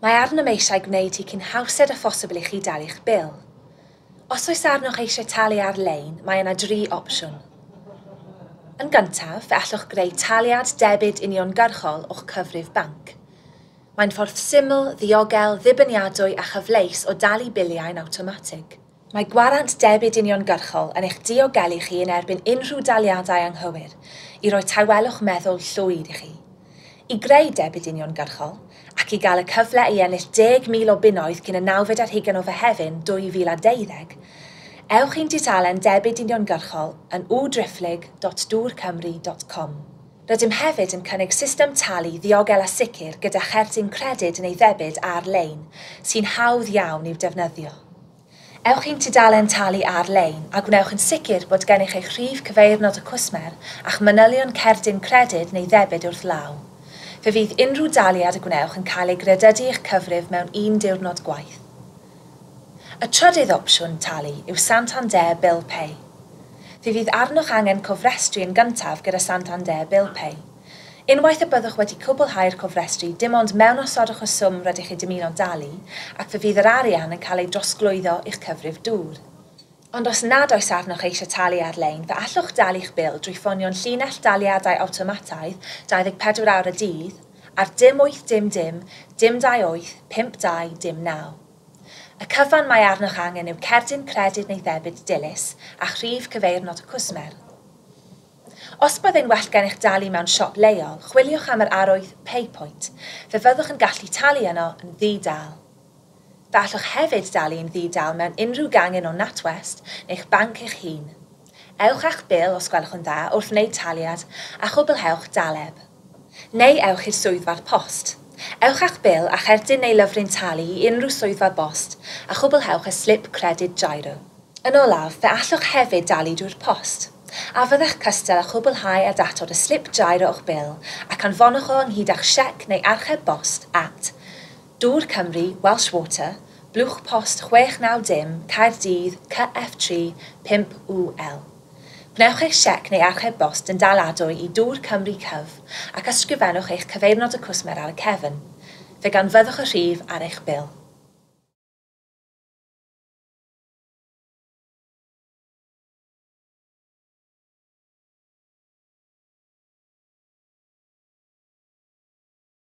Mae arnom eisiau gwneud hi cyn hawsed â phosibl i chi dalu'ch bil. Os oes arnoch eisiau talu ar-lein, mae yna dri opsiwn. Yn gyntaf, fe allwch greu taliad debyd uniongyrchol o'ch cyfrif banc. Mae'n ffordd syml, ddiogel, ddibyniadwy a chyfleus o dalu biliau'n awtomatig. Mae gwarant debyd uniongyrchol yn eich diogelu chi yn erbyn unrhyw daliadau anghywir, i roi tawelwch meddwl llwyr i chi. I greu debyd uniongyrchol, ac i gael y cyfle i ennill 10,000 o bunnoedd cyn y 29 o Fehefin 2012, ewch i'n tudalen debyd uniongyrchol yn www.dwrcymru.com. Rydym hefyd yn cynnig system talu ddiogel a sicr gyda cherdyn credyd neu ddebyd ar-lein, sy'n hawdd iawn i'w defnyddio. Ewch i'n tudalen talu ar-lein a gwnewch yn sicr bod gennych eich rhif cyfeirnod y cwsmer a'ch manylion cerdyn credyd neu ddebyd wrth law. Fe fydd unrhyw daliad y gwnewch yn cael ei gredydu i'ch cyfrif mewn un diwrnod gwaith. Y trydydd opsiwn talu yw Santander Bill Pay. Fe fydd arnoch angen cofrestru yn gyntaf gyda Santander Bill Pay. Unwaith y byddwch wedi cwblhau'r cofrestru, dim ond mewnosodwch y swm rydych chi dymuno dalu, ac fe fydd yr arian yn cael ei drosglwyddo i'ch cyfrif dŵr. Ond os nad oes arnoch eisiau talu ar-lein, fe allwch dalu'ch bil drwy ffonio'n llinell daliadau awtomataidd 24 awr y dydd ar dim 8 dim dim dim 28 5 2 dim 9. Y cyfan mae arnoch angen yw cerdyn credyd neu ddebyd dilys a chrif cyfeirnod y cwsmer. Os byddai'n well gennych dalu mewn siop leol, chwiliwch am yr arwydd PayPoint. Fe fyddwch yn gallu talu yno yn ddi-dal. Fe allwch hefyd dalu yn ddi-dal mewn unrhyw gangen o NatWest neu'ch banc eich hun. Ewch â'ch bil, os gwelwch yn dda, wrth wneud taliad a chwblhewch daleb. Neu ewch i'r swyddfa'r post. Ewch â'ch bil a cherdyn neu lyfryn talu i unrhyw swyddfa bost a chwblhewch y slip credyd giro. Yn olaf, fe allwch hefyd dalu drwy'r post. A fyddech cystal â chwblhau a datod y slip giro o'ch bil ac anfonwch o ynghyd â'ch siec neu archeb bost at Dŵr Cymru, Welsh Water, Blwch Post 690, Caerdydd, CF3 5UL. Gwnewch eich siec neu archeb bost yn daladwy i Dŵr Cymru Cyf ac ysgrifennwch eich cyfeirnod y cwsmer ar y cefn. Fe ganfyddwch y rhif ar eich bil.